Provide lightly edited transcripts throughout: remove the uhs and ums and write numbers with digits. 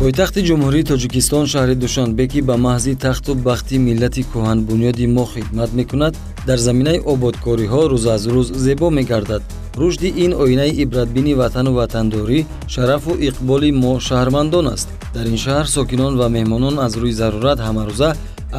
Пойтахти Ҷумҳурии Тоҷикистон шаҳри Душанбе, ки ба маҳзи тахту бахти миллати кӯҳанбунёди мо хидмат мекунад, дар заминаи ободкориҳо рӯз аз рӯз зебо мегардад. Рушди ин оинаи ибратбини ватану ватандорӣ, шарафу иқболи мо шаҳрвандон аст. Дар ин шаҳр сокинон ва меҳмонон аз рӯи зарурат ҳамарӯза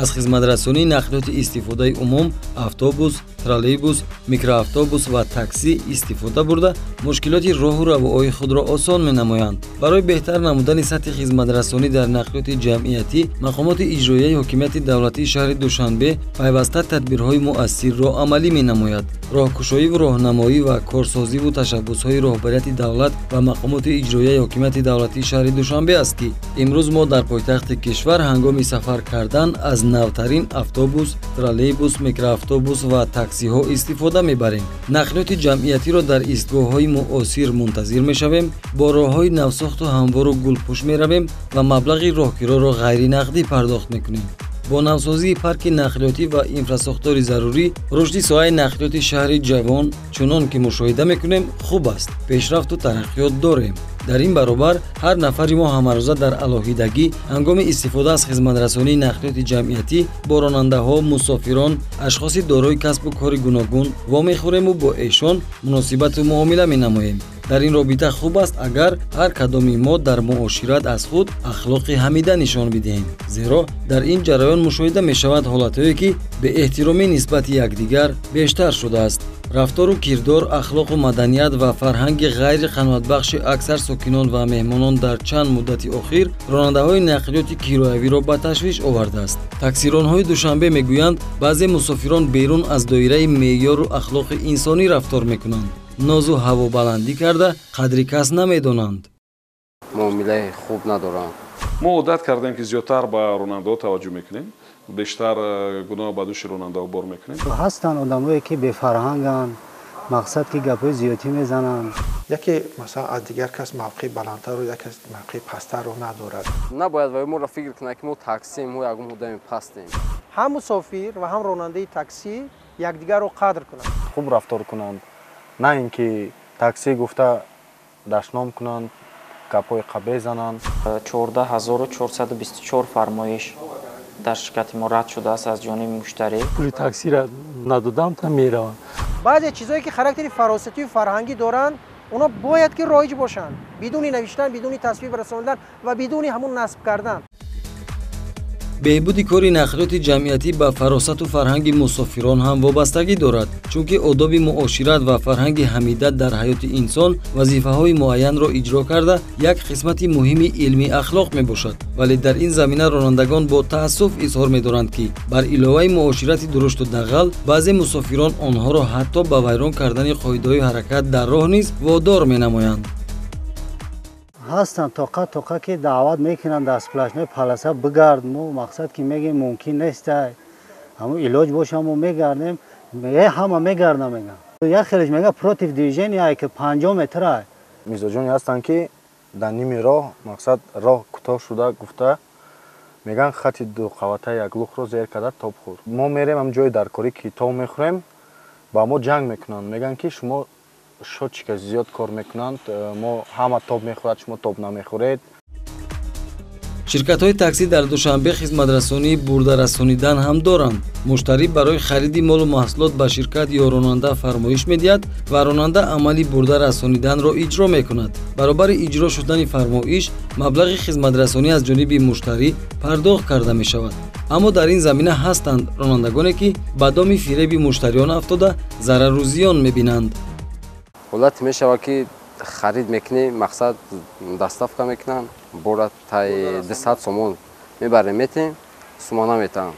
аз хизматрасонии нақлиёти истифодаи умум, автобус, троллейбус, микроавтобус ва таксӣ истифода бурда, мушкилоти роҳу равоҳои худро осон менамоянд. Барои беҳтар намудани сатҳи хизматрасонӣ дар нақлиёти ҷамъиятӣ, мақомоти иҷроияи ҳокимияти давлатии шаҳри Душанбе пайваста тадбирҳои муассирро амалӣ менамояд. Роҳкушоиву роҳнамоӣ ва корсозиву ташаббусҳои роҳбарияти давлат ва мақомоти иҷроияи ҳокимияти давлатии шаҳри Душанбе аст, ки имрӯз мо дар пойтахти кишвар ҳангоми сафар кардан аз навтарин автобус, троллейбус, микроавтобус ва таксиҳо истифода мебарем. Нақлиёти ҷамъиятиро дар истгоҳҳои муосир мунтазир мешавем, бо роҳҳои навсохту ҳамвору гулпӯш меравем ва маблағи роҳкироро ғайринақдӣ пардохт мекунем. Бо навсозии парки нақлиётӣ ва инфрасохтори зарурӣ, рушди соҳаи нақлиёти шаҳри ҷавон, чунон ки мушоҳида мекунем, хуб аст, пешрафту тараққиёт дорем. Дар ин баробар ҳар нафари мо ҳамарӯза дар алоҳидагӣ ҳангоми истифода аз хизматрасонии нақлиёти ҷамъиятӣ бо ронандаҳо, мусофирон, ашхоси дорои касбу кори гуногун вомехӯрему бо эшон муносибату муомила менамоем. Дар ин робита хуб аст, агар ҳар кадоми мо дар муошират аз худ ахлоқи ҳамида нишон бидиҳем, зеро дар ин ҷараён мушоҳида мешавад ҳолатҳое, ки беэҳтиромӣ нисбати якдигар бештар шудааст. Рафтору кирдор, ахлоқу маданият ва фарҳанги ғайри қаноатбахши аксар сокинон ва меҳмонон дар чанд муддати охир ронандаҳои нақлиёти кироявиро ба ташвиш овардааст. Таксиронҳои Душанбе мегӯянд, баъзе мусофирон берун аз доираи меъёру ахлоқи инсонӣ рафтор мекунанд, нозу ҳавобаландӣ карда, қадри кас намедонанд. Муомилаи хуб надоранд. Мо одат кардем, ки зиёдтар ба ронандаҳо таваҷҷӯҳ мекунем, бештар гуноҳ ба дӯши ронандаҳо бор мекунем. Ҳастанд одамое, ки бефарҳанганд, мақсад ки гапҳои зиёдтӣ мезананд. Яке, масалан, аз дигар кас мавқеи баландтару, яке мавқеи пасттарро надорад. Набояд вай моро фикр кунад, ки мо таксием, мо ягон одами пастем. Ҳам мусофир ва ҳам ронандаи таксӣ якдигарро қадр кунанд, хуб рафтор кунанд, на ин ки таксӣ гуфта дашном кунанд, гапҳои қабеҳ зананд. 14 424 фармоиш дар ширкати мо рад шудааст аз ҷониби муштарӣ. Пули таксиро надодам, та меравам. Баъзе чизое, ки характери фаросатию фарҳангӣ доранд, онҳо бояд ки роиҷ бошанд, бидуни навиштан, бидуни тасвиб расонидан ва бидуни ҳамун насб кардан. Беҳбуди кори нақлиёти ҷамъиятӣ ба фаросату фарҳанги мусофирон ҳам вобастагӣ дорад, чунки одоби муошират ва фарҳанги ҳамида дар ҳаёти инсон вазифаҳои муайянро иҷро карда, як қисмати муҳими илми ахлоқ мебошад. Вале дар ин замина ронандагон бо таассуф изҳор медоранд, ки бар иловаи муоширати дурушту дағал, баъзе мусофирон онҳоро ҳатто ба вайрон кардани қоидаҳои ҳаракат дар роҳ низ водор менамоянд. Ҳастанд тоқа тоқа, ки даъват мекунанд, дар сплошной полоса бигард. Мо, мақсад ки, мегем, мумкин нестай, ҳамун илоҷ боша, мо мегардем. Ҳама мегардам, мегам. Як хелеш мега, против движения, ки 50 метра. Мизоҷоне ҳастанд, ки дар ними роҳ, мақсад, роҳ кӯтоҳ шуда гуфта, мегӯянд, хати дуқаватаи яклухро зер карда, тоб хӯр. Мо мерем ҳам ҷои даркорӣ, ки тоб мехӯрем, ба мо ҷанг мекунанд, мегӯянд, ки шумо счётчика зиёд кор мекунанд, мо ҳама тоб мехӯрад, шумо тоб намехӯред. Ширкатҳои таксӣ дар Душанбе хизматрасонии бурда расонидан ҳам доранд. Муштарӣ барои хариди молу маҳсулот ба ширкат ё ронанда фармоиш медиҳад ва ронанда амали бурда расониданро иҷро мекунад. Баробари иҷро шудани фармоиш, маблағи хизматрасонӣ аз ҷониби муштарӣ пардохт карда мешавад. Аммо дар ин замина ҳастанд ронандагоне, ки ба доми фиреби муштариён афтода, зарару зиён мебинанд. Ҳолате мешавад, ки харид мекунӣ, мақсад, доставка мекунанд, бора таи 200 сомон мебарем, метем, сума наметаҳам.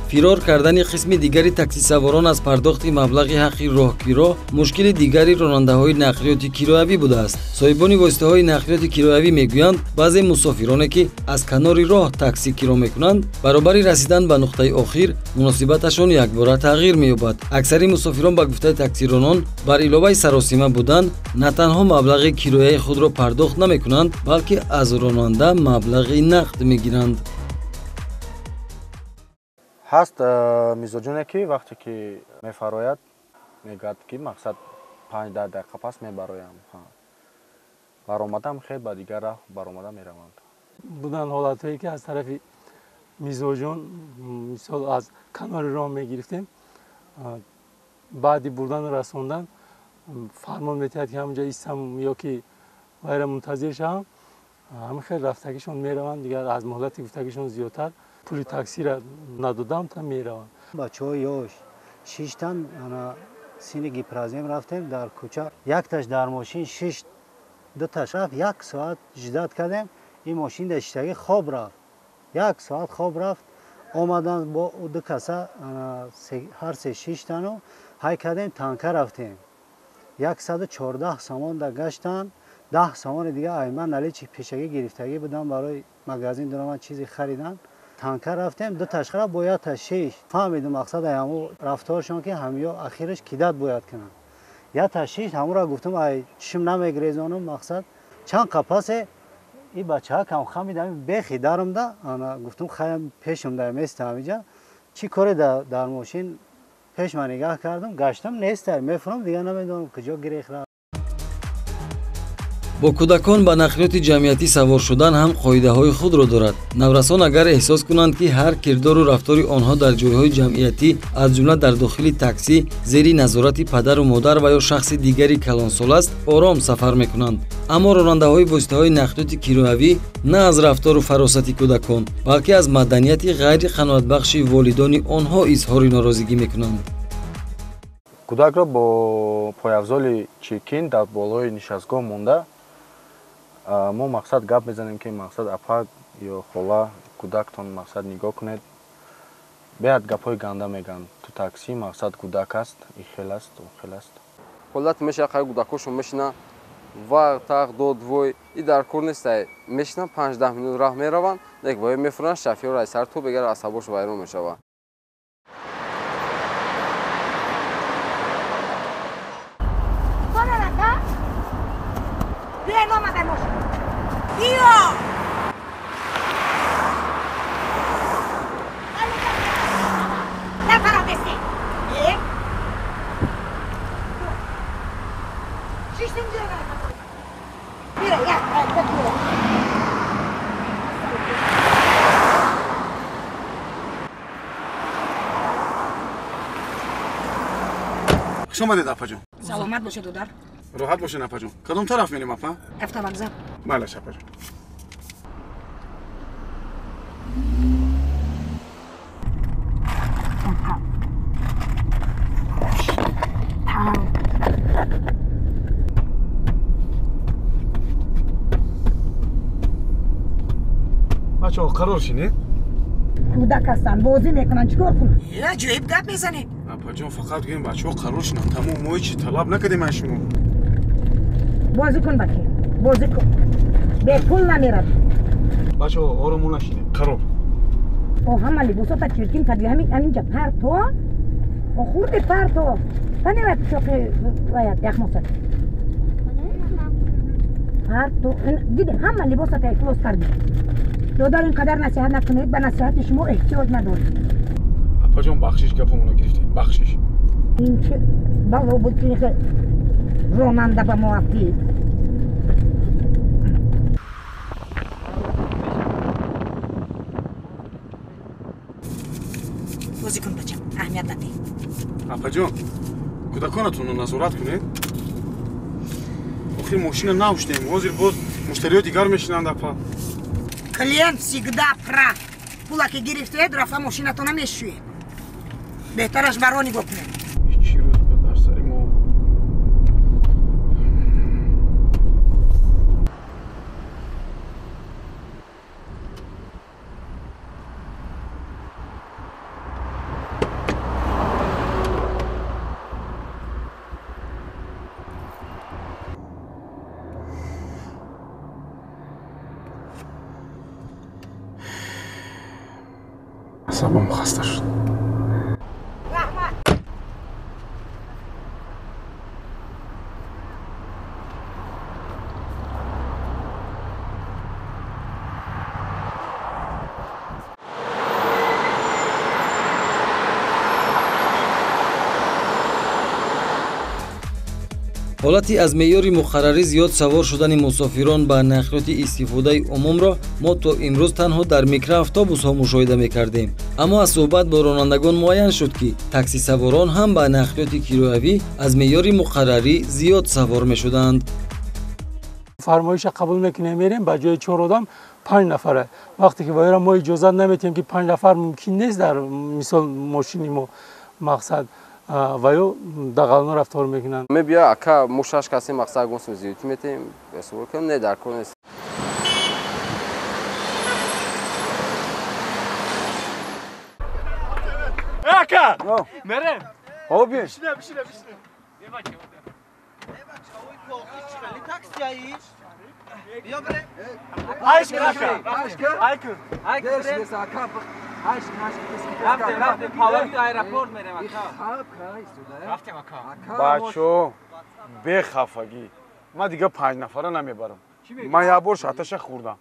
Фирор кардани қисми дигари таксисаворон аз пардохти маблағи ҳаққи роҳкиро мушкили дигари ронандаҳои нақлиёти кироявӣ будааст. Соҳибони воситаҳои нақлиёти кироявӣ мегӯянд, баъзе мусофироне, ки аз канори роҳ таксӣ киро мекунанд, баробари расидан ба нуқтаи охир муносибаташон якбора тағйир меёбад. Аксари мусофирон, ба гуфтаи таксиронон, бар иловаи саросима будан, на танҳо маблағи кирояи худро пардохт намекунанд, балки аз ронанда маблағи нақд мегиранд. Ҳаст мизоҷоне, ки вақте ки мефарояд, мегӯяд, ки, мақсад, 5-10 дақиқа пас мебароям. Баромадам, хел ба дигар раҳ баромада мераванд. Буданд ҳолатҳое ки аз тарафи мизоҷон, мисол аз канори роҳ мегирифтем, баъди бурдану расондан фармон метиҳад ки ҳамонҷа истам ё ки вайра мунтазир шавам. Ҳамин хел рафтагишон мераванд, дигар аз муҳлати гуфтагишон зиёдтар пули таксира надодам та мераванд. Бачаҳои ёш шиштан, сини гипразем рафтем дар кӯча, якташ дар мошин шишт, дуташ рафт, як соат ждать кардем, ин мошин дар шиштагӣ хоб рафт, як соат хоб рафт. Омадан бо ду каса ҳар се шиштану ҳай кардем, танка рафтем. 114 сомон да гаштан, 10 сомони дига айман наличи пешагӣ гирифтагӣ будам барои магазин дураман чизе харидан. Танка рафтем, ду ташхара бо якта шиш. Фаҳмидум мақсад ҳаму рафторшон ки ҳамё ахираш кидат бояд кунанд. Якта шиш ҳамура гуфтум ай чишм намегрезонум мақсад. Чанд қапасе и бачаҳа кам хамидам бехи дарумда, ана гуфтум хаям пешум да места ҳамиҷа. Чӣ коре дар мошин пеш ман нигаҳ кардам, гаштам неста, мефурам дига намедонам куҷо гирех рафт. Бо кӯдакон ба нақлиёти ҷамъиятӣ савор шудан ҳам қоидаҳои худро дорад. Наврасон агар эҳсос кунанд, ки ҳар кирдору рафтори онҳо дар ҷойҳои ҷамъиятӣ, аз ҷумла дар дохили таксӣ, зери назорати падару модар ва ё шахси дигари калонсол аст, ором сафар мекунанд. Аммо ронандаҳои воситаҳои нақлиёти кироявӣ на аз рафтору фаросати кӯдакон, балки аз маданияти ғайри қаноатбахши волидони онҳо изҳори норозигӣ мекунанд. Кӯдакро бо пойафзоли чиркин дар болои нишастгоҳ монда мо мақсад гап мезанем, ки мақсад апа ё хола кӯдактон мақсад нигоҳ кунед. Беҳад гапҳои ганда мегӯянд. Ту таксӣ мақсад кӯдак аст, и хел аст, о хел аст. Ҳолат мешавад қай кӯдакҳошон мешинанд, вақ тақ дод вой и дар кор нестай. Мешинанд 5-10 минут раҳ мераванд, лек вой мефуранд, шофёр ай сар то бегар асабош вайрон мешавад. Хуш омадед, апаҷон. Саломат бошед, додар. Роҳат бошед, апаҷон. Кадом тараф мерем, апа? Автовокзал. Бале, апаҷон. Бачаҳо, қарор шинед. Кӯдак ҳастанд, бозӣ мекунанд, чӣ кор кунанд? Аҷоиб гап мезанед. Апаҷон, фақат гӯем бачаҳо қарор шинанд. Тамом, мо ҳеҷ талаб накардем аз шумо. Бозӣ кун, бача, бозӣ кун. Бепул намеравӣ. Бачаҳо, оромона шинед, қарор. О, ҳама либосота чиркин кардӣ, ҳаминҷа парто. О, хурди парто. Танева пичоқи ваят яхмосат. Парто. Диди, ҳама либосата ифлос кардӣ. Додар, ин қадар насиҳат накунед, ба насиҳати шумо эҳтиёҷ надорем. Апаҷон, бахшиш, гапамонро гирифтем, бахшиш. Ин чи бало буд ки ронанда ба мо афтид? Бозӣ кун, бачам, аҳамият надиҳ. Апаҷон, кӯдаконатонро назорат кунед. Охир мошина навштем, ҳозир боз муштариҳо дигар мешинанд, апа. Клиент всегда прав. Пула ки гирифтед, рафта мошинатона мешӯед. Беҳтараш баро нигоҳ кунед. Чӣ рӯз буд дар сари мо. Асабам хаста шуд. Ҳолати аз меъёри муқаррарӣ зиёд савор шудани мусофирон ба нақлиёти истифодаи умумро мо то имрӯз танҳо дар микроавтобусҳо мушоҳида мекардем. Аммо аз суҳбат бо ронандагон муайян шуд, ки таксисаворон ҳам ба нақлиёти кироявӣ аз меъёри муқаррарӣ зиёд савор мешуданд. Фармоиша қабул мекунем, мерем ба ҷои 4 одам 5 нафара. Вақте ки вайра мо иҷозат наметиҳем, ки 5 нафар мумкин нест дар мисол мошини мо мақсад ва ё дағалона рафтор мекунанд. Мебия ака мо 6 каси мақсад гонсим зиёдӣ метем, савор кунем, не дар кор нест. Ака! Мерем. Оби. Бишина, бишина, бишина. Бачо, бехафагӣ. Ман дига 5 нафара намебарам. Ман як бор шаташа хӯрдам.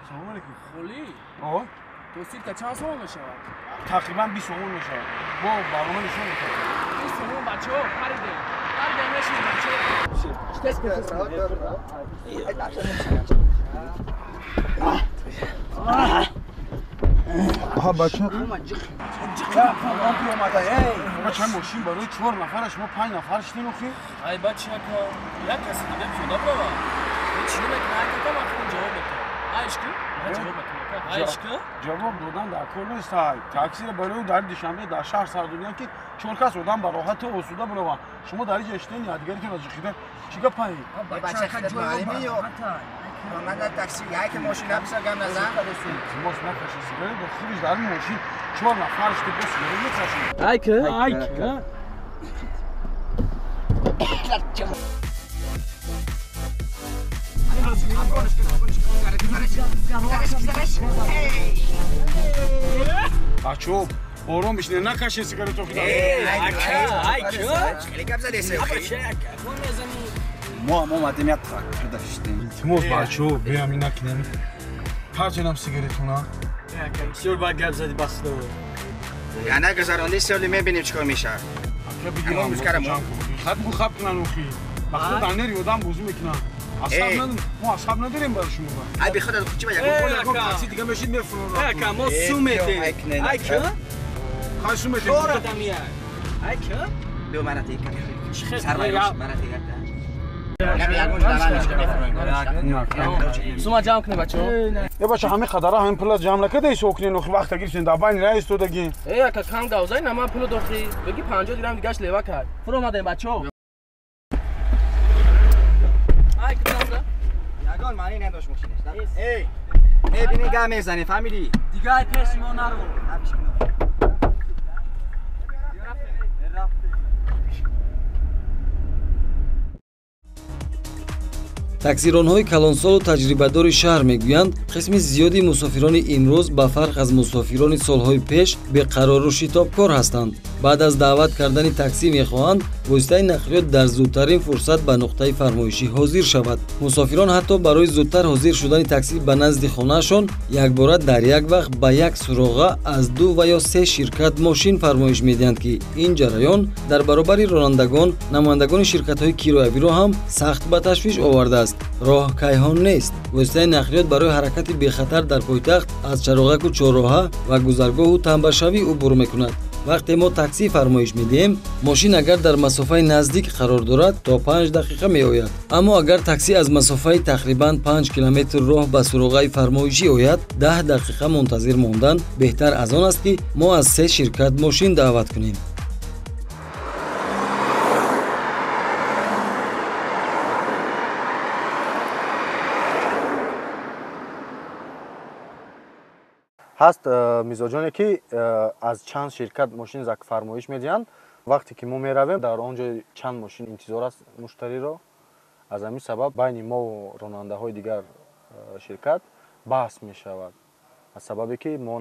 Салом алейкум. Холи? О? Достид чанд сомон мешавад? Тақрибан 20 сомон мешавад. Бо барнома нишон медиҳад. 20 сомон бачаҳо, паридем. Паридем мешинем бачаҳо. Аҳа бача. Бача мошин барои 4 нафара шумо 5 нафар шидин охи? Ай бача як каси дига пиёда барава. Чӣ мекунад? Ай ман худам ҷавоб медиҳам. Айшки? Ман ҷавоб медиҳам. Айшки? Ҷавоб додан дар кор нест. Таксиро барои дар Душанбе дар шаҳр сар доданд, ки 4 кас одам ба роҳату осуда бираванд. Шумо дар инҷа иштен ядигаритон аз ҷиқида чӣ гап паи? Бача хидмат ё ронанда такси як мошин набиса гам назан. Илтимос накашед сигарет, бо худиш дар мошин 4 нафар шуда бо сигарет мекашед. Айки? Айки? Бачо, ором бишинед, накашед сигаретро. Мо ҳам омадем як трактор даштем. Илтимос бачо, биям ин накунем. Парченам сигаретона. Бисёр бад гап зади басто. Я нагузаронди соли мебинем чӣ кор мешавад. Ака бигирам хат бу хаб кунан охи. Бахто данери одам бозӣ мекунанд. Асаб надорем, мо асаб надорем барои шумо. Ай биход аз чӣ ба ягон такси дига мешид мефурӯрад. Ака мо сум метем. Ай ки? Хай сум метем. Чор одамия. Ай ки? Биё мара тек. Сарвайрош мара тек. Сума ҷамъ кунед бачаҳо. Е бача ҳамин қадара ҳамин пула ҷамъ накарда ҳисоб кунед, охи вақта гирифтем дар байни раис додагӣ. Э ака кам гавзай на ман пуло дохи. Бигӣ 50 дирам дигаш лева кард. Фуромадем бачаҳо. Ай кунам. Ягон маъни надошт мошинаш. Эй, мебинӣ гап мезанӣ, фаҳмидӣ? Дига ай пеши мо наро. Таксиронҳои калонсолу таҷрибадори шаҳр мегӯянд, қисми зиёди мусофирони имрӯз ба фарқ аз мусофирони солҳои пеш беқарору шитобкор ҳастанд. Баъд аз даъват кардани таксӣ мехоҳанд воситаи нақлиёт дар зудтарин фурсат ба нуқтаи фармоишӣ ҳозир шавад. Мусофирон ҳатто барои зудтар ҳозир шудани таксӣ ба назди хонаашон якбора дар як вақт ба як суроға аз 2 ва ё 3 ширкат мошин фармоиш медиҳанд, ки ин ҷараён дар баробари ронандагон намояндагони ширкатҳои кироявиро ҳам сахт ба ташвиш овардааст. Роҳ кайҳон нест. Воситаи нақлиёт барои ҳаракати бехатар дар пойтахт аз чароғаку чорроҳа ва гузаргоҳу тамбашавӣ убур мекунад. Вақте мо таксӣ фармоиш медиҳем, мошин агар дар масофаи наздик қарор дорад, то 5 дақиқа меояд. Аммо агар таксӣ аз масофаи тақрибан 5 километр роҳ ба суроғаи фармоишӣ ояд, 10 дақиқа мунтазир мондан беҳтар аз он аст, ки мо аз 3 ширкат мошин даъват кунем. Ҳаст мизоҷоне, ки аз чанд ширкат мошин фармоиш медиҳанд. Вақте ки мо меравем, дар он ҷо чанд мошин интизор аст муштариро. Аз ҳамин сабаб байни мо ронандаҳои дигар ширкат баҳс мешавад. Аз сабабе ки мо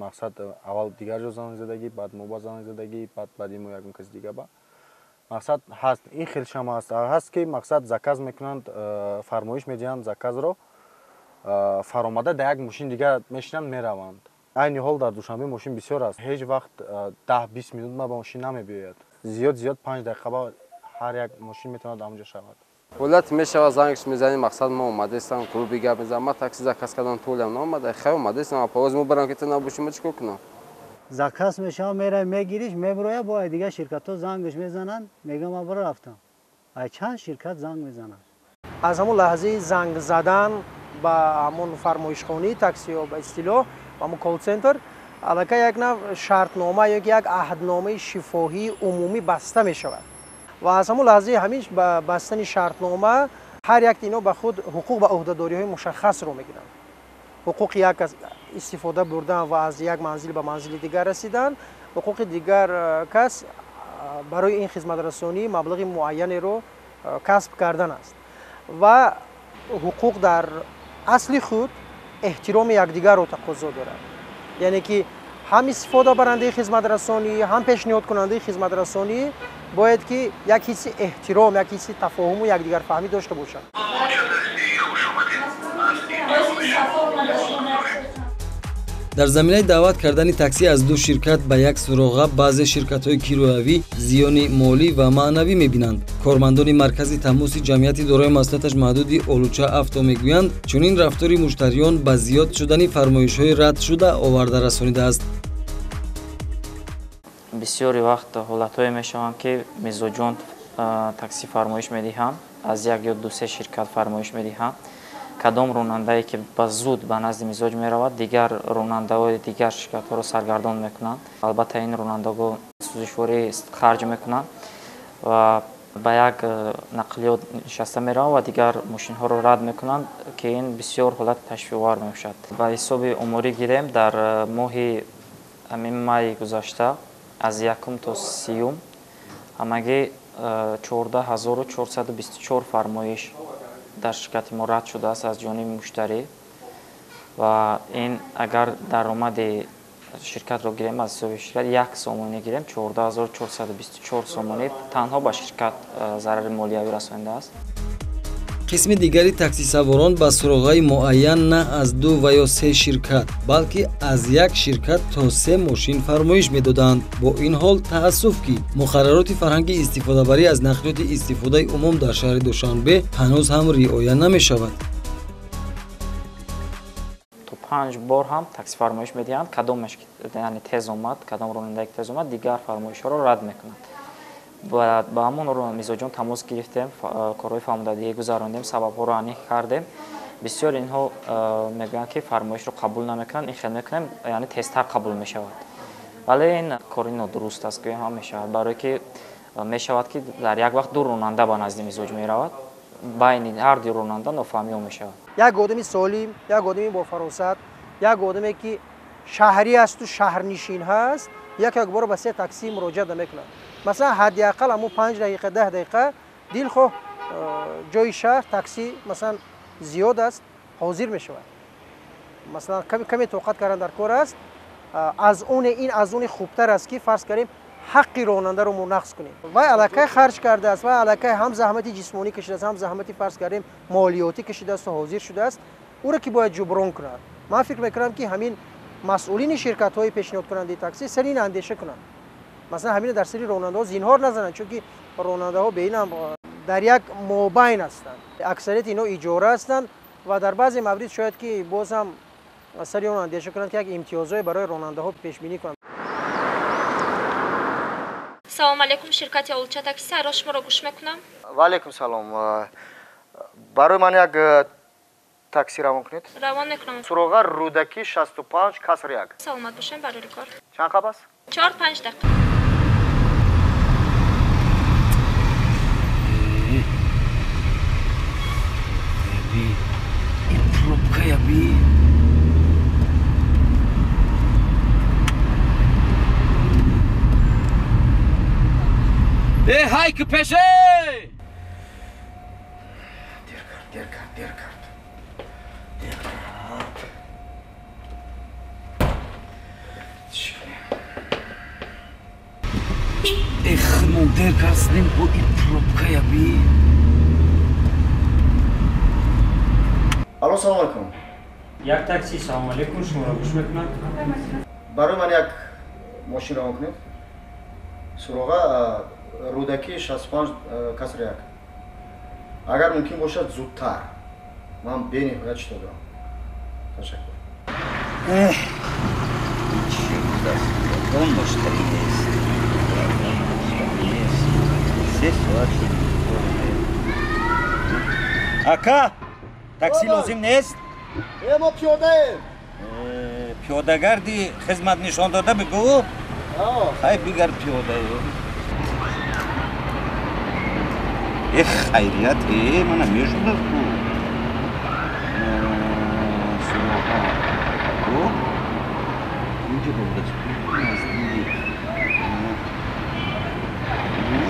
мақсад аввал дигар ҷо занг задагӣ, баъд мо ба занг задагӣ, баъд баъди мо ягон каси дига ба. Мақсад ҳаст, ин хелшам ҳаст. Ҳаст ки мақсад заказ мекунанд, фармоиш медиҳанд заказро, фаромада дар як мошин дигар мешинанд, мераванд. Айни ҳол дар Душанбе мошин бисёр аст. Ҳеҷ вақт 10-20 минут ба мошин намебиёяд. Зиёд 5 дақиқа ба ҳар як мошин метавонад ҳамонҷо шавад. Ҳолат мешавад, зангш мезанем, мақсад мо омадаистам, клуби гап мезанам, ман такси заказ кардам, толям наомада, хай омадаистам, апа мо барам ки ту набошӣ, мо чӣ кор кунам? Заказ мешавад, меравӣ мегириш, мебирояд, бо дигар ширкатҳо зангш мезананд, мегӯям ман бара рафтам. Ай чанд ширкат занг мезананд. Аз ҳамон лаҳзаи занг задан ба ҳамон фармоишхонаи таксиҳо, ба истилоҳ, ба ҳамон колл-центр, аллакай як нав шартнома ё як аҳдномаи шифоҳии умумӣ баста мешавад. Ва аз ҳамон лаҳзаи ҳамин ба бастани шартнома ҳар як ино ба худ ҳуқуқ ва ӯҳдадориҳои мушаххасро мегиранд. Ҳуқуқи як аз истифода бурдан ва аз як манзил ба манзили дигар расидан, ҳуқуқи дигар кас барои ин хизматрасонӣ маблағи муайянеро касб кардан аст. Ва ҳуқуқ дар асли худ эҳтироми якдигарро тақозо дорад. Яъне ки ҳам истифодабарандаи хизматрасонӣ, ҳам пешниҳодкунандаи хизматрасонӣ бояд ки як ҳисси эҳтиром, як ҳисси тафоҳуму якдигарфаҳмӣ дошта бошанд. Дар заминаи даъват кардани таксӣ аз ду ширкат ба як суроға баъзе ширкатҳои кироявӣ зиёни молӣ ва маънавӣ мебинанд. Кормандони маркази тамоси ҷамъияти дорои масъулияташ маҳдуди Олуча Авто мегӯянд, чунин рафтори муштариён ба зиёд шудани фармоишҳои радшуда оварда расонидааст. Бисёри вақт ҳолатҳое мешаванд, ки мизоҷон таксӣ фармоиш медиҳанд, аз як ё ду-се ширкат фармоиш медиҳанд. Кадом ронандае ки ба зуд ба назди мизоҷ меравад, дигар ронандаҳои дигар ширкатҳоро саргардон мекунанд. Албатта ин ронандаҳо сӯзишворӣ харҷ мекунанд ва ба як нақлиёт нишаста мераванд ва дигар мошинҳоро рад мекунанд, ки ин бисёр ҳолати ташвиқовар мебошад. Ба ҳисоби оморӣ гирем, дар моҳи ҳамин майи гузашта аз 1 то 30 ҳамагӣ 14424 фармоиш дар ширкати мо рад шудааст аз ҷониби муштарӣ ва ин агар даромади ширкатро гирем, аз ҳисоби ширкат 1 сомонӣ гирем, 14424 сомонӣ танҳо ба ширкат зарари молиявӣ расонидааст. Қисми дигари таксисаворон ба суроғаи муайян на аз ду ва ё се ширкат, балки аз як ширкат то се мошин фармоиш медоданд. Бо ин ҳол таассуф ки муқаррароти фарҳанги истифодабарӣ аз нақлиёти истифодаи умум дар шаҳри Душанбе ҳанӯз ҳам риоя намешавад. То 5 бор ҳам такси фармоиш медиҳанд, кадомаш яъне тез омад, кадом ронандае ки тез омад, дигар фармоишҳоро рад мекунанд. Ба ҳамон мизоҷон тамос гирифтем, корҳои фаҳмодадиҳӣ гузарондем, сабабҳоро аниқ кардем. Бисёр инҳо мегӯянд ки фармоишро қабул намекунанд, ин хел мекунем, яъне тезтар қабул мешавад. Вале ин кори нодуруст аст, гӯям ҳам мешавад, барое ки мешавад ки дар як вақт ду ронанда ба назди мизоҷ меравад, байни ҳар ду ронанда нофаҳмиҳо мешавад. Як одами солим, як одами бофаросат, як одаме ки шаҳрӣ асту шаҳрнишин ҳаст, як бор ба се таксӣ муроҷиат намекунад. Масалан, ҳадди ақал ҳамун 5 дақиқа, 10 дақиқа дилхоҳ ҷои шаҳр таксӣ масалан зиёд аст, ҳозир мешавад. Масалан, каме тоқат кардан дар кор аст. Аз оне ин аз оне хубтар аст ки фарз кардем ҳаққи ронандаро мо нақз кунем. Вай аллакай харҷ кардааст, вай аллакай ҳам заҳмати ҷисмонӣ кашидааст, ҳам заҳмати фарз кардем молиётӣ кашидааст ва ҳозир шудааст. Ӯро ки бояд ҷуброн кунад. Ман фикр мекунам ки ҳамин масъулини ширкатҳои пешниҳодкунандаи таксӣ сари ин андеша кунанд. Масалан, ҳамин дар сари ронандаҳо зинҳор назананд, чунки ронандаҳо бе ин ҳам дар як мобайн ҳастанд. Аксарияти инҳо иҷора ҳастанд ва дар баъзе маврид шояд ки боз ҳам сари он андеша кунанд ки як имтиёзҳое барои ронандаҳо пешбинӣ кунанд. Салом алейкум, ширкати Олуча такси, аро шуморо гӯш мекунам. Ва алейкум салом. Барои ман як такси равон кунед. Равон мекунам. Суроға Рӯдакӣ 65 каср 1. Саломат бошем, барори кор. Чанд қаб аст? 4-5 дақиқа. Ин пробкая би. Э, ҳай ки пеше! Дер кард, дер кард, дер кард. Дер кард. Э, Хмон дер кардем бо ин пробкая би. Алло, салом алейкум. Як такси, салом алейкум, шуморо гӯш мекунад. Барои ман як мошин равон кунед. Суроға Рӯдакӣ 65 каср 1. Агар мумкин бошад зудтар. Ман бениҳоят шитоб дорам. Ташаккур. Эх, чӣ рӯз аст? Он муштарӣ нест. Нест. 3 соат шуд. Ака, такси лозим нест? Мо пиёдаем. Пиёдагарди хизмат нишон дода бигӯ. Хай бигар пиёдае. Эх, хайрият, мана мешунав ку. Суроға. Инҷо наздик.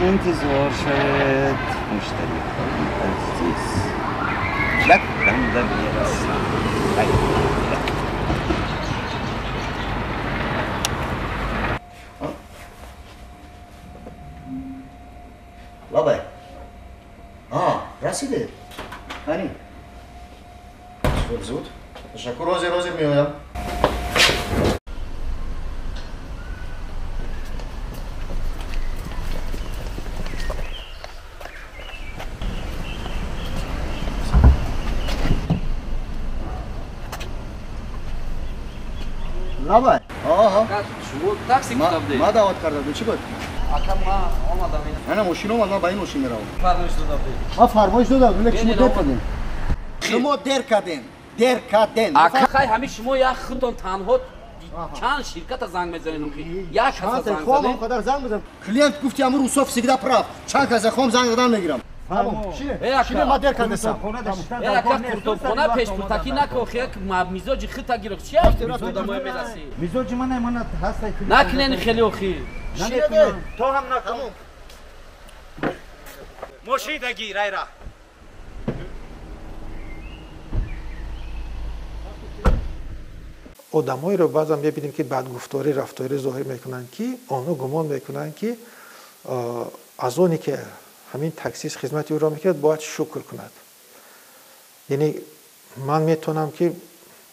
Интизор шавед, муштариҳои азиз. Як данда мерасам. Хайрият. Лабай. Расидед? Ани. Зуд, зуд. Ташаккур, ҳозир, ҳозир меоям. Лабай. Аҳа. Шумо такси гуфта будед? Ма даъват карда будем. Чӣ буд? Ака, ма омадам. Ана мошин омад, ман ба ин мошин меравам. Фармоиш дода будед? Ман фармоиш додам, лекин шумо дер кардем. Шумо дер кардем. Дер кардем. Ака, хай ҳамин шумо як худтон танҳо чанд ширката занг мезанед охи? Як каса занг задед? Хом қадар занг мезанам. Клиент гуфти аму русов всегда прав. Чанд каса хом занг задан мегирам. Шине, ма дер кардесам. Ака, қуртобхона пешпуртакӣ нако, охи, як мизоҷи хита гирох. Чи ҳафти одамое мерасӣ? Мизоҷи мана, мана ҳастай. Накунен хеле охи. Шине, то ҳам накун. Мошин гир, айра. Одамоеро баъзан мебинем, ки бадгуфторӣ, рафторӣ зоҳир мекунанд, ки онҳо гумон мекунанд, ки аз оне ки ҳамин таксист хизмати ӯро мекунад, бояд шукр кунад. Яъне ман метавонам, ки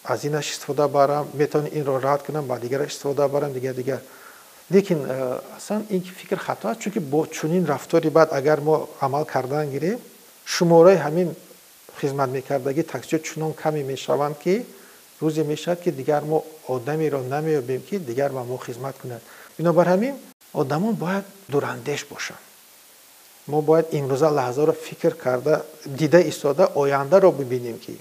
аз инаш истифода барам, метавонам инро рад кунам, ба дигараш истифода барам, дигар дигар. Лекин аслан ин фикр хато аст, чунки бо чунин рафтори бад агар мо амал кардан гирем, шумораи ҳамин хизмат мекардагӣ таксиҳо чунон каме мешаванд, ки рӯзе мешавад, ки дигар мо одамеро намеёбем, ки дигар ба мо хизмат кунад. Бинобар ҳамин одамон бояд дурандеш бошанд. Мо бояд имрӯза лаҳзаро фикр карда, дида истода, ояндаро бибинем, ки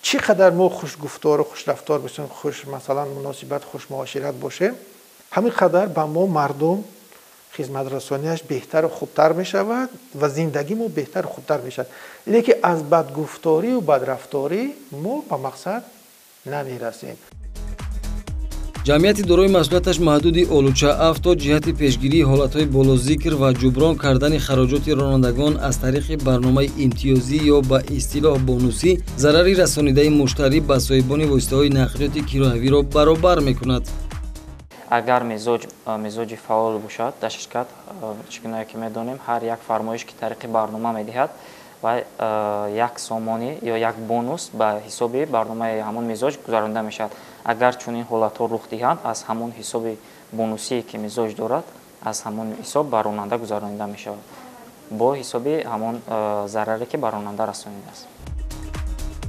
чӣ қадар мо хушгуфтору хушрафтор бошем, хуш масалан муносибат, хушмуошират бошем, ҳамин қадар ба мо мардум хизматрасонияш беҳтару хубтар мешавад ва зиндагии мо беҳтару хубтар мешавад. Лекин аз бадгуфторию бадрафторӣ мо ба мақсад намерасем. Ҷамъияти дорои масъулияташ маҳдуди Олуча Авто ҷиҳати пешгирии ҳолатҳои болозикр ва ҷуброн кардани хароҷоти ронандагон аз тариқи барномаи имтиёзӣ ё ба истилоҳ бонусӣ зарари расонидаи муштарӣ ба соҳибони воситаҳои нақлиёти кироявиро баробар мекунад. Агар мизоҷи фаъол бошад дар ширкат, чӣ гунае ки медонем, ҳар як фармоиш, ки тариқи барнома медиҳад, ва як сомонӣ ё як бонус ба ҳисоби барномаи ҳамон мизоҷ гузаронида мешавад. Агар чунин ҳолатҳо рух диҳанд, аз ҳамон ҳисоби бонусие, ки мизоҷ дорад, аз ҳамон ҳисоб ба ронанда гузаронида мешавад бо ҳисоби ҳамон зараре, ки ба ронанда расонидааст.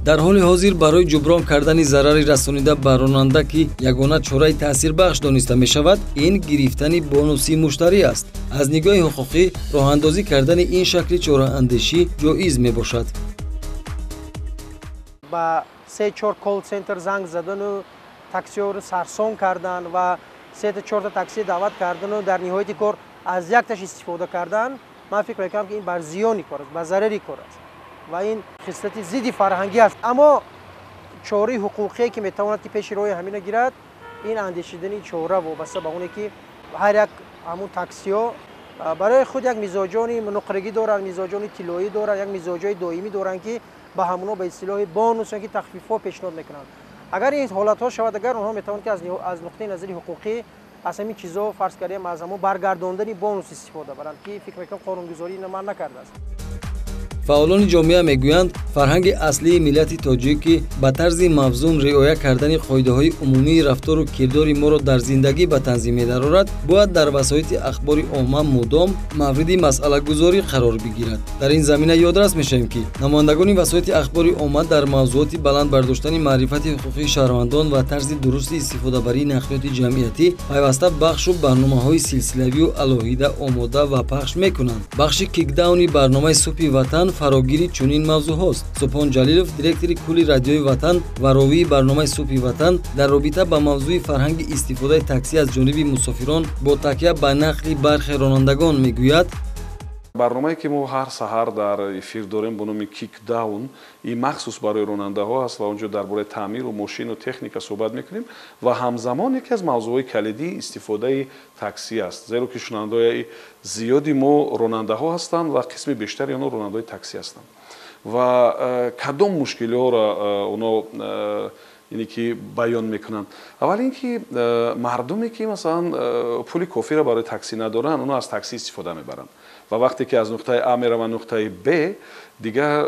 Дар ҳоли ҳозир барои ҷуброн кардани зарари расонида ба ронанда, ки ягона чораи таъсирбахш дониста мешавад, ин гирифтани бонуси муштарӣ аст. Аз нигоҳи ҳуқуқӣ роҳандозӣ кардани ин шакли чораандешӣ ҷоиз мебошад. Ба 3-4 колл-центр занг задану таксиҳоро сарсон кардан ва 3-4 такси даъват кардану дар ниҳояти кор аз якташ истифода кардан, ман фикр мекунам, ки ин бар зиёни кор аст, ба зарари кор аст ва ин хислати зидди фарҳангӣ аст. Аммо чораи ҳуқуқие, ки метавонад ки пеши роҳи ҳамина гирад, ин андешидани чора вобаста ба оне, ки ҳар як ҳамун таксиҳо барои худ як мизоҷони нуқрагӣ доранд, мизоҷони тиллоӣ доранд, як мизоҷои доимӣ доранд, ки ба ҳамонҳо ба истилоҳи бонус ё ки тахфифҳо пешниҳод мекунанд. Агар ин ҳолатҳо шавад, агар онҳо метавонанд, ки аз нуқтаи назари ҳуқуқӣ Аз ҳамин чизо, фарз кардем, аз ҳамон баргардондани бонус истифода баранд, ки фикр мекунам қонунгузорӣ инро манъ накардааст. Фаъолони ҷомеа мегӯянд, фарҳанги аслии миллати тоҷик, ки ба тарзи мавзун риоя кардани қоидаҳои умумии рафтору кирдори моро дар зиндагӣ ба танзим медарорад, бояд дар васоити ахбори омма мудом мавриди масъалагузорӣ қарор бигирад. Дар ин замина ёдрас мешавем, ки намояндагони васоити ахбори омма дар мавзӯоти баланд бардоштани маърифати ҳуқуқии шаҳрвандон ва тарзи дурусти истифодабарии нақлиёти ҷамъиятӣ пайваста бахшу барномаҳои силсилавию алоҳида омода ва пахш мекунанд. Бахши кикдауни барномаи Субҳи Ватан фарогири чунин мавзӯъҳост. Субҳон Ҷалилов, директори кулли Радиои Ватан ва ровии барномаи Субҳи Ватан, дар робита ба мавзӯи фарҳанги истифодаи таксӣ аз ҷониби мусофирон бо такя ба нақли бархе ронандагон мегӯяд: Барномае, ки мо ҳар саҳар дар эфир дорем бо номи Кикдаун, ин махсус барои ронандаҳо аст ва он ҷо дар бораи таъмиру мошину техника суҳбат мекунем ва ҳамзамон яке аз мавзӯъҳои калидӣ истифодаи таксӣ аст, зеро ки шунавандаҳои зиёди мо ронандаҳо ҳастанд ва қисми бештари онҳо ронандаҳои таксӣ ҳастанд. Ва кадом мушкилиҳоро онҳо ине ки баён мекунанд? Аввал ин ки мардуме, ки масалан пули кофиро барои таксӣ надоранд, онҳо аз таксӣ истифода мебаранд ва вақте ки аз нуқтаи А мераванд нуқтаи Б, дигар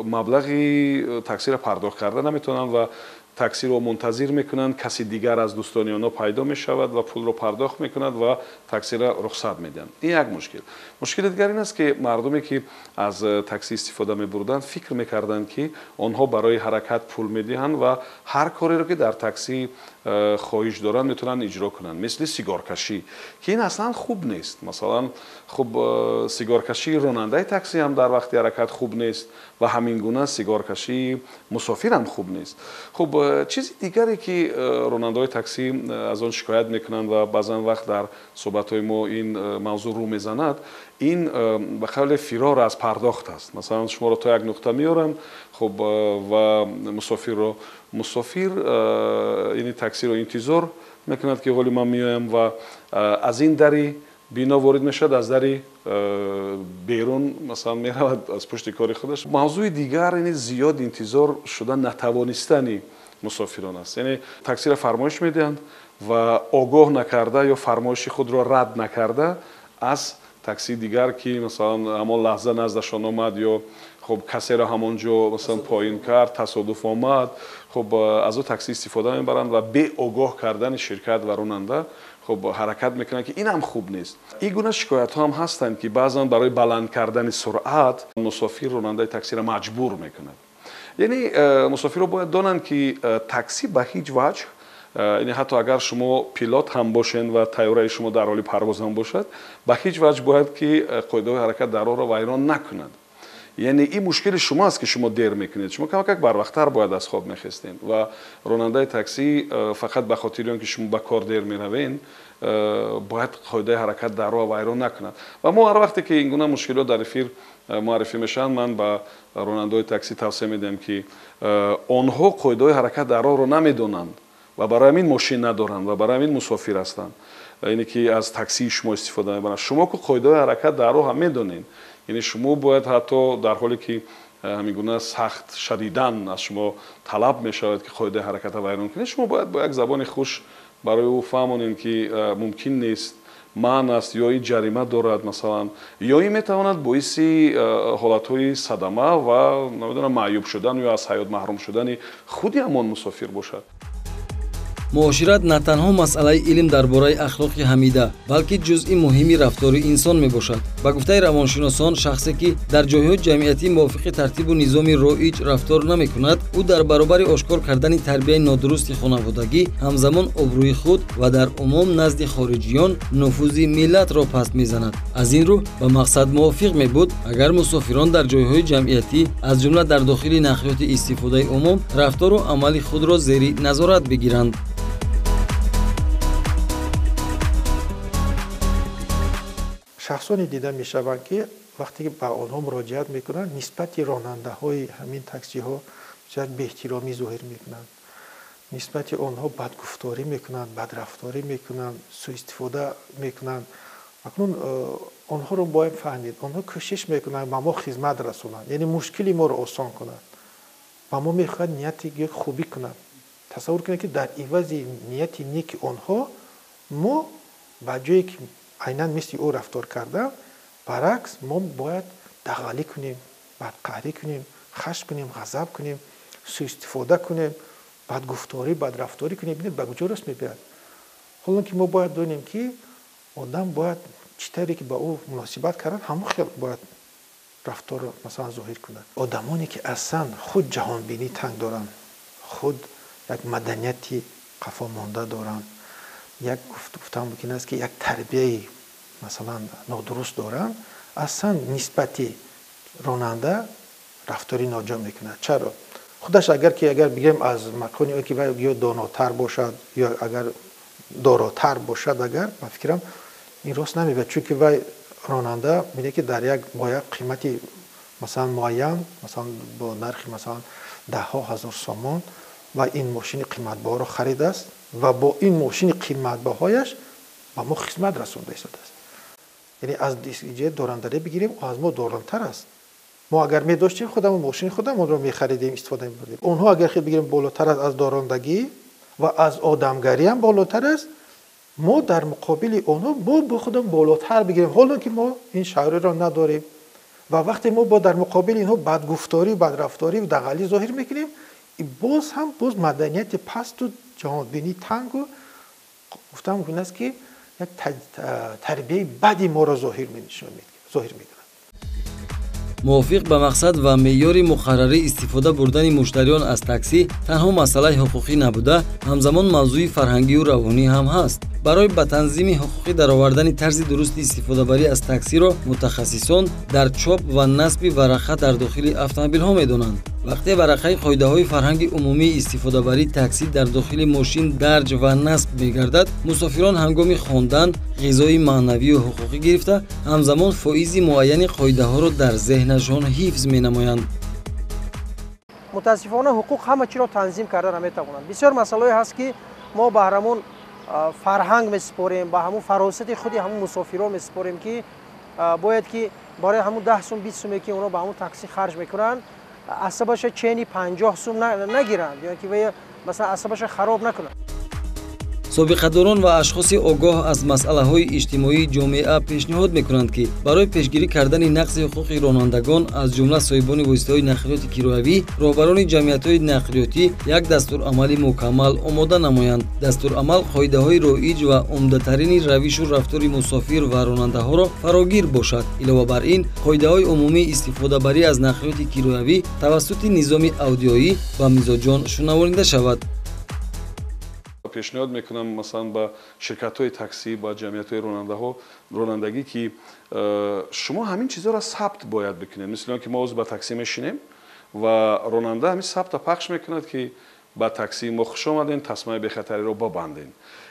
маблағи таксиро пардохт карда наметавонанд ва таксиро мунтазир мекунанд, каси дигар аз дӯстони онҳо пайдо мешавад ва пулро пардохт мекунад ва таксиро рухсат медиҳанд. Ин як мушкил. Мушкили дигар ин аст, ки мардуме, ки аз таксӣ истифода мебурданд, фикр мекарданд, ки онҳо барои ҳаракат пул медиҳанд ва ҳар кореро, ки дар таксӣ хоҳиш доранд, метавонанд иҷро кунанд, мисли сигоркашӣ, ки ин аслан хуб нест. Масалан, хуб, сигоркашии ронандаи таксӣ ҳам дар вақти ҳаракат хуб нест ва ҳамин гуна сигоркашии мусофир ҳам хуб нест. Хуб, чизи дигаре, ки ронандаҳои таксӣ аз он шикоят мекунанд ва баъзан вақт дар суҳбатҳои мо ин мавзӯъ рӯ мезанад, ин ба қавле фирор аз пардохт аст. Масалан, шуморо то як нуқта меоранд, хуб, ва мусофир ини таксиро интизор мекунад, ки ҳоли ман меоям, ва аз ин дари бино ворид мешавад, аз дари берун масалан меравад аз пушти кори худаш. Мавзӯи дигар ини зиёд интизор шуда натавонистани мусофирон аст. Яъне таксиро фармоиш медиҳанд ва огоҳ накарда ё фармоиши худро рад накарда аз таксии дигар, ки масалан ҳамон лаҳза наздашон омад ё хуб касеро ҳамон ҷо масалан поин кард, тасодуф омад, хуб, аз ӯ таксӣ истифода мебаранд ва беогоҳ кардани ширкат ва ронанда хуб ҳаракат мекунанд, ки ин ҳам хуб нест. Ин гуна шикоятҳо ҳам ҳастанд, ки баъзан барои баланд кардани суръат мусофир ронандаи таксиро маҷбур мекунад. Яъне мусофирро бояд донанд, ки таксӣ ба ҳеҷ ваҷҳ, яъне ҳатто агар шумо пилот ҳам бошед ва тайёраи шумо дар ҳоли парвоз ҳам бошад, ба ҳеҷ ваҷҳ бояд ки қоидаҳои ҳаракат дар роҳро вайрон накунад. Яъне ин мушкили шумо аст, ки шумо дер мекунед. Шумо камакак барвақттар бояд аз хоб мехестед ва ронандаи таксӣ фақат ба хотири он ки шумо ба кор дер меравед, бояд қоидаи ҳаракат дар роҳ вайрон накунад. Ва мо ҳар вақте ки ин гуна мушкилот дар эфир муаррифӣ мешаванд, ман ба ронандаҳои таксӣ тавсия медиҳам, ки онҳо қоидаҳои ҳаракат дар роҳро намедонанд ва барои ҳамин мошин надоранд ва барои ҳамин мусофир ҳастанд, яъне ки аз таксии шумо истифода мебаранд. Шумо ки қоидаҳои ҳаракат дар роҳ ҳам медонед, яъне шумо бояд ҳатто дар ҳоле ки ҳамин гуна сахт шадидан аз шумо талаб мешавад, ки қоидаи ҳаракатро вайрон кунед, шумо бояд бо як забони хуш барои ӯ фаҳмонед, ки мумкин нест, манъ аст, ё ин ҷарима дорад масалан, ё ин метавонад боиси ҳолатҳои садама ва намедонам маъюб шудан ё аз ҳаёт маҳрум шудани худи ҳамон мусофир бошад. Муошират на танҳо масъалаи илм дар бораи ахлоқи ҳамида, балки ҷузъи муҳими рафтори инсон мебошад. Ба гуфтаи равоншиносон, шахсе, ки дар ҷойҳои ҷамъиятӣ мувофиқи тартибу низоми роиҷ рафтор намекунад, ӯ дар баробари ошкор кардани тарбияи нодурусти хонаводагӣ, ҳамзамон обрӯи худ ва дар умум назди хориҷиён нуфузи миллатро паст мезанад. Аз ин рӯ ба мақсад мувофиқ мебуд, агар мусофирон дар ҷойҳои ҷамъиятӣ, аз ҷумла дар дохили нақлиёти истифодаи умум, рафтору амали худро зери назорат бигиранд. Шахсоне дида мешаванд, ки вақте ки ба онҳо муроҷиат мекунанд, нисбати ронандаҳои ҳамин таксиҳо бисёр беэҳтиромӣ зоҳир мекунанд, нисбати онҳо бадгуфторӣ мекунанд, бадрафторӣ мекунанд, суистифода мекунанд. Акнун онҳоро бояд фаҳмид, онҳо кӯшиш мекунанд ба мо хизмат расонанд, яъне мушкили моро осон кунанд, ба мо мехоҳанд нияти хубӣ кунанд. Тасаввур кунед, ки дар ивази нияти неки онҳо Мо ба ҷое ки айнан мисли ӯ рафтор кардан, баръакс мо бояд дағалӣ кунем, бадқаҳрӣ кунем, хашм кунем, ғазаб кунем, суистифода кунем, бадгуфторӣ, бадрафторӣ кунем. Бинед, ба куҷо рост мебиёяд. Ҳолон ки мо бояд донем, ки одам бояд чӣ тавре ки ба ӯ муносибат кардан, ҳамон хел бояд рафторро масалан зоҳир кунад. Одамоне ки аслан худ ҷаҳонбинӣ танг доранд, худ як маданияти қафомонда доранд, як гуфтан мумкин аст, ки як тарбияи масалан нодуруст доранд, аслан нисбати ронанда рафтори ноҷо мекунад. Чаро? Худаш агар ки агар бигирем аз макони ӯ, ки вай ё донотар бошад, ё агар доротар бошад, агар ба фикрам ин рост намебиёд, чунки вай ронанда мебинад, ки дар як бо як қимати масалан муайян, масалан бо нархи масалан даҳҳо ҳазор сомон ва ин мошини қиматбаҳоро харидааст ва бо ин мошини қиматбаҳояш ба мо хизмат расонда истодааст. Яъне аз ҷиҳати дорандарӣ бигирем, аз мо дорантар аст. Мо агар медоштем, худамон мошини худамонро мехаридем, истифода мебурдем. Онҳо агар хел бигирем, болотар аст аз дорандагӣ ва аз одамгариам болотар аст. Мо дар муқобили онҳо мо бо худам болотар бигирем, ҳолон ки мо ин шаҳриро надорем. Ва вақте мо бо дар муқобили инҳо бадгуфторӣ, бадрафторӣ ва дағалӣ зоҳир мекунем, боз ҳам боз маданияти пасту ҷаҳонбинии тангу гуфтан мумкин аст, ки як тарбияи бади моро зоҳир мекунад. Мувофиқ ба мақсад ва меъёри муқаррарӣ истифода бурдани муштариён аз таксӣ танҳо масъалаи ҳуқуқӣ набуда, ҳамзамон мавзӯи фарҳангию равонӣ ҳам ҳаст. Барои ба танзими ҳуқуқӣ даровардани тарзи дурусти истифодабарӣ аз таксиро мутахассисон дар чоп ва насби варақа дар дохили автомобилҳо медонанд. Вақте варақаи қоидаҳои фарҳанги умумии истифодабарии таксӣ дар дохили мошин дарҷ ва насб мегардад, мусофирон ҳангоми хондан ғизои маънавию ҳуқуқӣ гирифта, ҳамзамон фоизи муайяни қоидаҳоро дар зеҳнашон ҳифз менамоянд. Мутаассифона, ҳуқуқ ҳама чиро танзим карда наметавонанд. Бисёр масъалаҳое ҳаст, ки мо ба ҳамон фарҳанг месупорем, ба ҳамон фаросати худи ҳамон мусофирон месупорем, ки бояд ки барои ҳамон 10 сум, 20 суме ки онҳо ба ҳамон таксӣ харҷ мекунанд, асабаша чени 50 сум нагиранд ё ки масалан асабаша хароб накунанд. Собиқадорон ва ашхоси огоҳ аз масъалаҳои иҷтимоии ҷомеа пешниҳод мекунанд, ки барои пешгирӣ кардани нақзи ҳуқуқи ронандагон, аз ҷумла соҳибони воситаҳои нақлиёти кироявӣ, роҳбарони ҷамъиятҳои нақлиётӣ як дастурамали мукаммал омода намоянд. Дастурамал қоидаҳои роиҷ ва умдатарини равишу рафтори мусофир ва ронандаҳоро фарогир бошад. Илова бар ин, қоидаҳои умумии истифодабарӣ аз нақлиёти кироявӣ тавассути низоми аудиоӣ ба мизоҷон шунавонида шавад. Пешниҳод мекунам масалан ба ширкатҳои таксӣ, ба ҷамъиятҳои ронандаҳо, ронандагӣ, ки шумо ҳамин чизҳоро сабт бояд бикунед. Мисли он ки мо ҳозир ба таксӣ мешинем ва ронанда ҳамин сабта пахш мекунад, ки ба таксии мо хуш омадем, тасмаи бехатариро бабандем.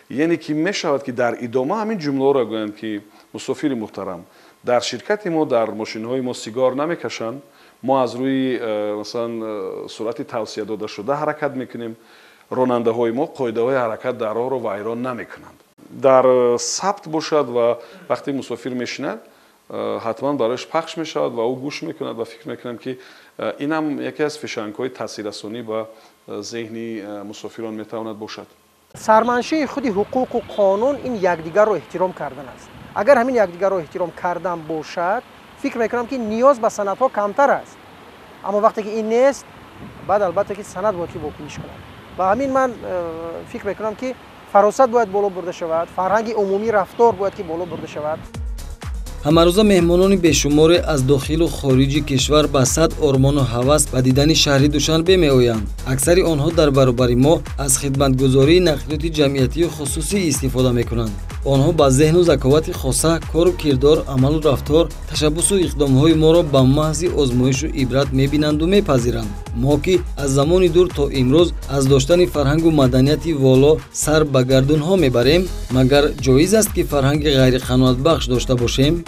Яъне ки мешавад, ки дар идома ҳамин ҷумлаҳоро гӯянд, ки мусофири муҳтарам, дар ширкати мо, дар мошинҳои мо сигор намекашанд, мо аз рӯи масалан суръати тавсия додашуда ҳаракат мекунем, ронандаҳои мо қоидаҳои ҳаракат дар роҳро вайрон намекунанд. Дар сабт бошад ва вақте мусофир мешинад, ҳатман барояш пахш мешавад ва ӯ гӯш мекунад ва фикр мекунам, ки инам яке аз фишангҳои таъсиррасонӣ ба зеҳни мусофирон метавонад бошад. Сарманшаи худи ҳуқуқу қонун ин якдигарро эҳтиром кардан аст. Агар ҳамин якдигарро эҳтиром кардан бошад, фикр мекунам, ки ниёз ба санадҳо камтар аст. Аммо вақте ки ин нест, баъд албатта ки санад бояд ки вокуниш кунад. Ба ҳамин ман фикр мекунам, ки фаросат бояд боло бурда шавад, фарҳанги умумии рафтор бояд ки боло бурда шавад. Ҳамарӯза меҳмонони бешуморе аз дохилу хориҷи кишвар ба сад ормону ҳавас ба дидани шаҳри Душанбе меоянд. Аксари онҳо дар баробари мо аз хидматгузории нақлиёти ҷамъиятию хусусӣ истифода мекунанд. Онҳо ба зеҳну заковати хоса, кору кирдор, амалу рафтор, ташаббусу иқдомҳои моро ба маҳзи озмоишу ибрат мебинанду мепазиранд. Мо ки аз замони дур то имрӯз аз доштани фарҳангу маданияти воло сар ба гардунҳо мебарем, магар ҷоиз аст, ки фарҳанги ғайриқаноатбахш дошта бошем?